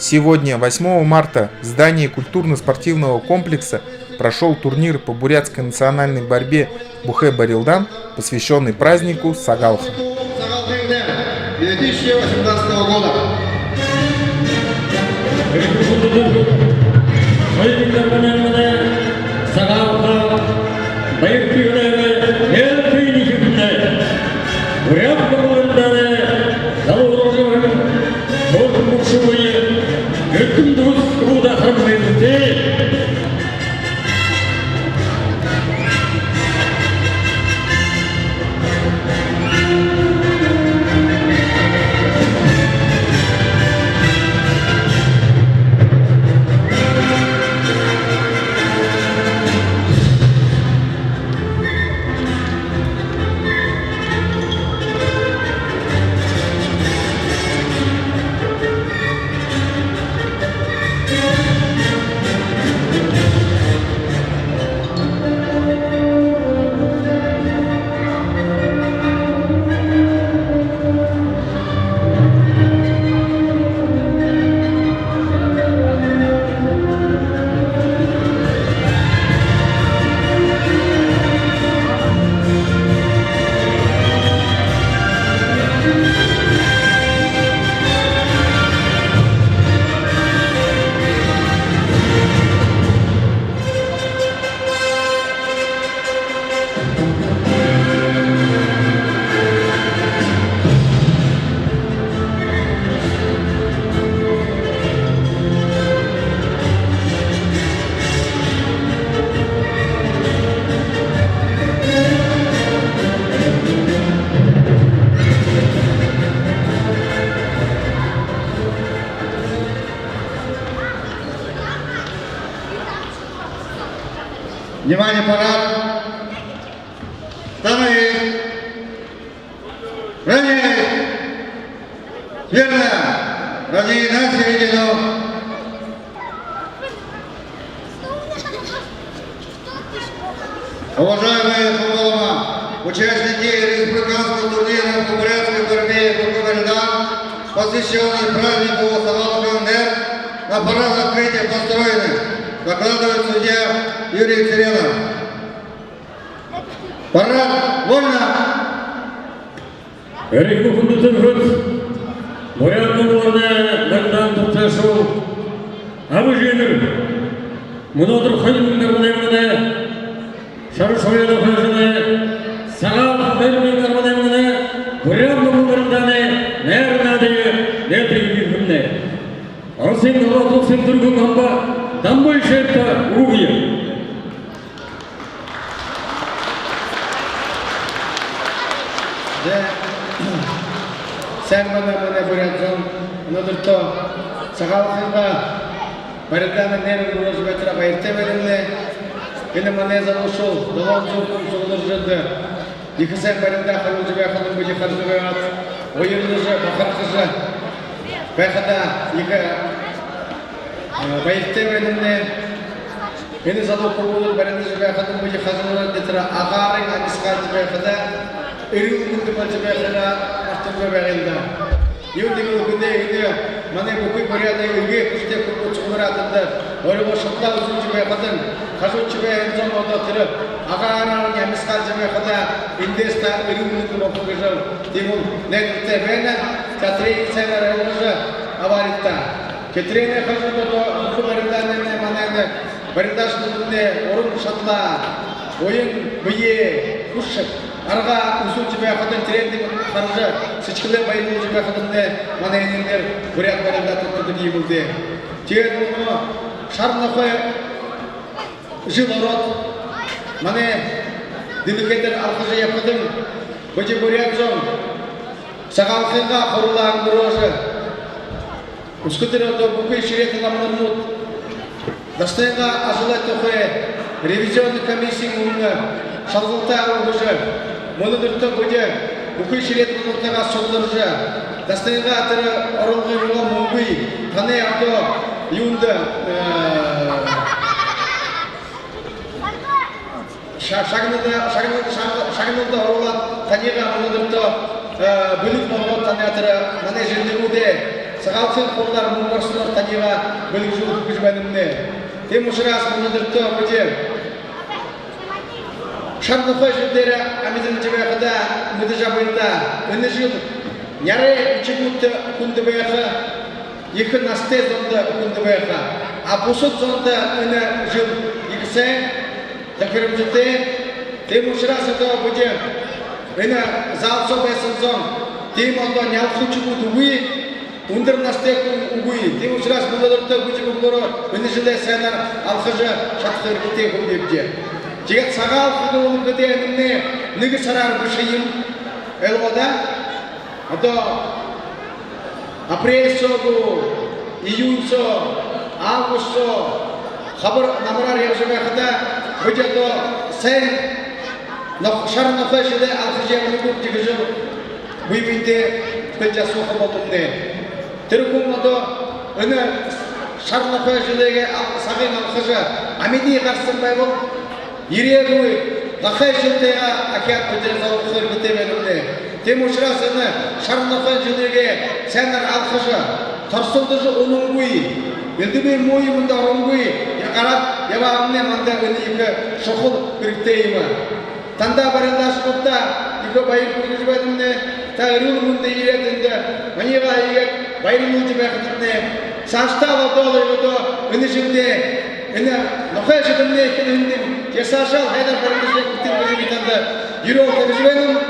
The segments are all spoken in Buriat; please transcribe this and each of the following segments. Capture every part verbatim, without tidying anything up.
Сегодня, восьмого марта, в здании культурно-спортивного комплекса прошёл турнир по бурятской национальной борьбе «Бүхэ барилдаан», посвящённый празднику Сагаалха. Сагаалха две тысячи восемнадцатого года. Сагаалха баяртай үгэнэй, баяртай үгэнэй. Буряад барилдаанай залуу уржамын, хөөрхэн хүгшэдые эрдэм дүүрэн һургуулида харамсалтай. Внимание, парад! Становись! Ровнее! Смирно! Ровнее на середину! Уважаемые хубилама, участники республиканского турнира по бурятской борьбе «Бүхэ барилдаан», посвящённый празднику Сагаалха-Нер, на парад открытия построены. Докладывает судья Юрий Цыренов. Парад вольно! Эрхим хүндэтэ нүхэд, буряад номгорнай барилдаан туршаашуул, аба эжынэр! Мүнөөдэр хоёр мянга арбан найманай шара шугамай хойшоной Сагаалха хоёр мянга арбан найманай буряад номгорнай барилдаанай найр наадые нээлтэ эрхимнай. Оросын Ород уласай түргэн гомбо Дамба Аюшеевта үгэе. Зэ, сайн байна, манай буряад зон. Мүнөөдэртөө Сагаалхаһаа барилдаанай найр үнгэргэжэ байхадаа баяртай байнабди. Энэ манай залуушуул долоон зуун хүн сугларжа, ехэ сайн барилдаа харуулжа байхадань бидэ хаража байгаад, уярилжа, бахархажа байхадаа ехэ, э, баяртай байнабди. Энэ залуу хүбүүд барилдажа байхадань бидэ хаража байхадань, тэрэ агаарай амисхаалжа байхада, эрүүл мэндэ болжо байхада мартангүй байгаал даа. Юундэб гэхэдэ, энэ манай бүхы Буряадай эгээ хүсэтэй хүбүүд суглараад, эндэ өөрыгөө шадалаа үзүүлжэ байхадань, хажуудахи байһан зон одоо тэрэ агаарай амисхаалжа байхада, эндээс та эрүүл мэндэ болохо гэжэ, тиимэл найдалтай байна. Катрин, сайн ойлгожо абаарайгты. Катринай хажууда одоо бүхы барилдаанаймнай, манай энэ барилдаашаднай уран шадалаа, уян бэеэ, хүсэ аргаа үзүүлжэ байхадань, тэрээнээ хаража, сэдьхэлээ баярлуулжа байхадань, манай энээнээр буряад барилдаа туртадаг юм лэ даа. Тиигээд мүнөө шара нохой жэл ороод, манай дэлхэйдэ алхажа ябахадань, бидэ буряад зон Сагаалхаһаа хуралаа үнгэргэжэ, үсэгэлдэр одоо бүхы шэрээтэ ламанарнууд дасанайнгаа ажалай тухай ревизионно комиссиин үнгэ шалгалтаа үнгэргэжэ, мүнөөдэртөө бидэ бүхы шэрээтэ ламанартаяа сугларжа, дасанайнгаа тэрэ оруулгын мүнгые танай одоо юундэ, э, ша-, шагналда, шагнал-, шаг-, шагналда оруулаад, танайгаа мүнөөдэртөө, э, бэлэг болгоод, танай тэрэ манай жэндэрүүдээ Сагаалганай хуралаар мүнөө орсоноор таниие бэлэглэжэ үгэхэ гэжэ байнаб. Тиимэ ушарһаа мүнөөдэртөө бидэ шара нохой жэл дээрэ амидаржа байхадаа мэдэжэ абая даа. Энэ жэл нярай үхибүүдтэ хүндэ байха, ехэ наһатай зондо хүндэ байха. А бусад зондо энэ жэл ехэ һайн, тохиромжотой. Тиимэ ушарһаа одоо бидэ энэ зал соо байһан зон, тиимэ одоо нялха үхибүүд үгы, үндэр наһатай хүн үгы. Тиимэ ушарһаа мүнөөдэртөө бидэ бүгэдөөрөө энэ жэлээ һайнаар алхажа шадаха хэрэгтэй хүн гээбди. Тиигээд сагаалганай үгэ гэхэдээ, энэмнай нэгэ һараар бэшэ юм. Ойлгоо даа? Одоо апрель соо гү, июнь соо, август соо хабар намараар ябажа байхадаа, бидэ одоо һайн нох-, шара нохой жэлээ алхажа ябана гүбди гэжэ бэе бэедээ хэлэжэ асууха болоно. Тэрэ хүн одоо энэ шара нохой жэлээ ал-, сагынь алхажа амиды гараһан байбал, ерээдүй гахай жэлтэеэ ахяад бидэ золгохо хэрэгтэй байнабди. Тиимэ ушарһаа энэ шара нохой жэлээ һайнаар алхажа, торсолдожо унангүй, элдэбын муу юумэндэ оронгүй, я-, гараад ябаамнай манда энэ ехэ шухала хэрэгтэй юм. Танда, барилдаашадта, ехэ баяр хүргэжэ байнаб. Та эрүүл мэндэ ерээд, эндэ маниие иигээд баярлуулжа байхадатнай, саашадаа одоо лэ одоо энэ жэлдээ, энэ нохой жэлнай эхилһэндэнь, тиигээд саашаа һайнаар барилдажа үгыт гэжэ би танда юрөөл табижа байнаб.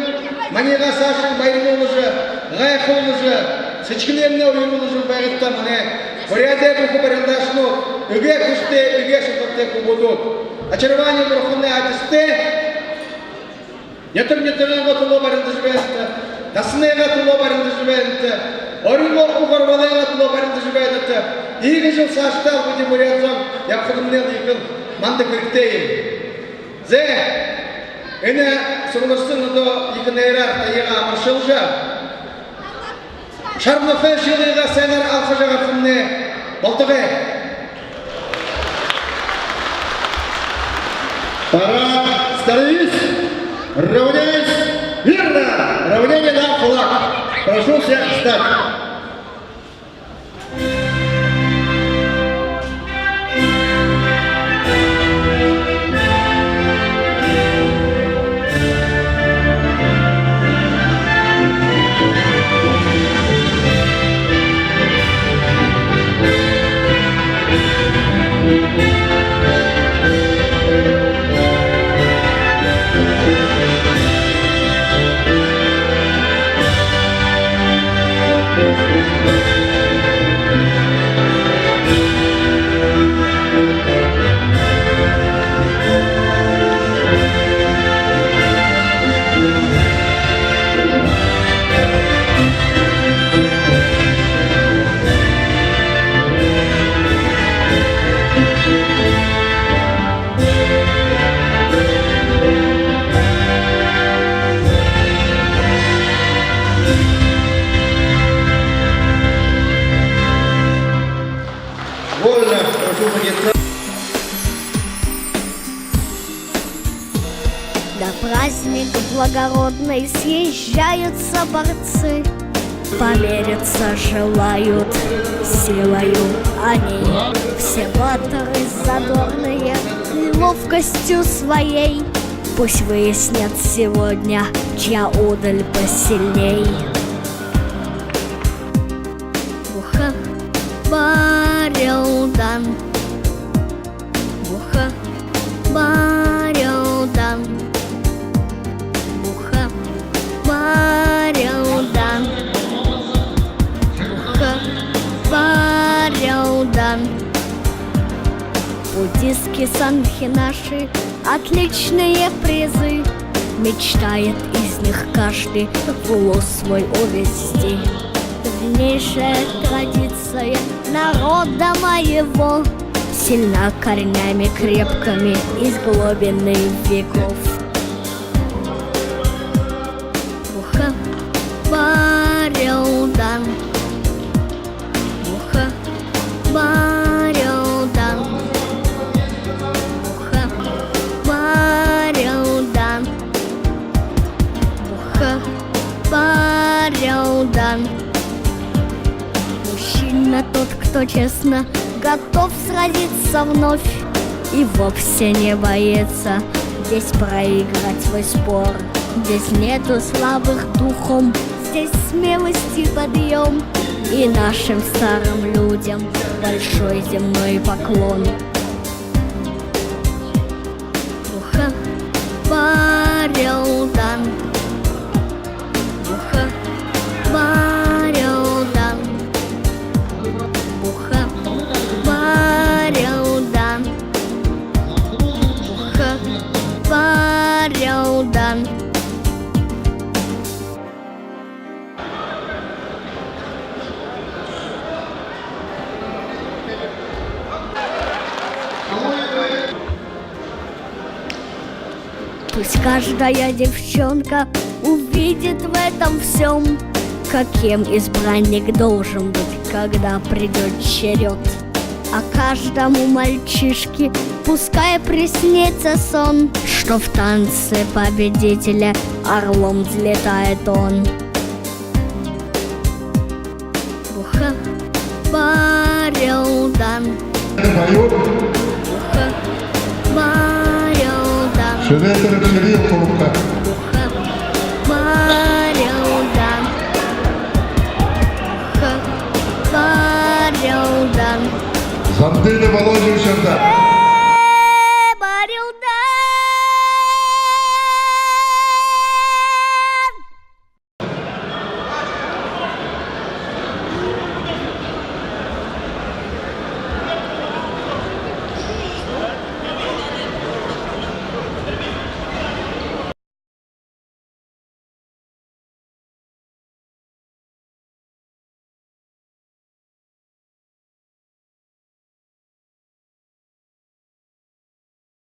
Маниие саашань баярлуулжа, гайхуулжа, сэдьхэлээрээ уяруулжа байгыт даа, манай Буряадай бүхы барилдаашад. Эгээ хүсэтэй, эгээ шадалтай хүбүүд. Очирваани бурханай адистай. Нютаг нютагайнгаа түлөө барилдажа байнат, дасанайнгаа түлөө барилдажа байнат, оройнгоо уг гурбалайнгаа түлөө барилдажа байнат. Иигэжэ саашадаа бидэ, буряад зон, ябахадамнай ехэл манда хэрэгтэй юм. Зэ, энэ сугларһан одоо ехэ найраар таниие амаршалжа, шара нохой жэлээ һайнаар алхажа гарахамнай болтогой. Парад, становись, равняйсь, верно, равнение на флаг. Прошу всех встать. Вольно, прошу подняться. На праздник благородный съезжаются борцы. Помериться желают силою они. Все батры задорные и ловкостью своей. Пусть выяснят сегодня, чья удаль посильней. Буха барилдаан. Буха барилдаан. Буха барилдаан. Буха барилдаан. Буддистские сангхи наши, отличные призы. Мечтает из них каждый в улус свой увезти. Древнейшая традиция народа моего сильна корнями крепкими из глубины веков. Буха барилдаан. Буха барилдаан. Буха барилдаан. Буха барилдаан. Сильно тот, кто честно готов сразиться вновь и вовсе не боится здесь проиграть свой спор. Здесь нету слабых духом, здесь смелости подъём, и нашим старым людям большой земной поклон. Буха барилдаан. Буха барилдаан. Буха барилдаан. Буха барилдаан. Пусть каждая девчонка увидит в этом всём, каким избранник должен быть, когда придёт черёд. А каждому мальчишке пускай приснится сон, что в танце победителя орлом взлетает он. Буха барилдаан. Поёт. Буха барилдаан. Шэрээтэрэг шэрээ, трубка. Буха барилдаан.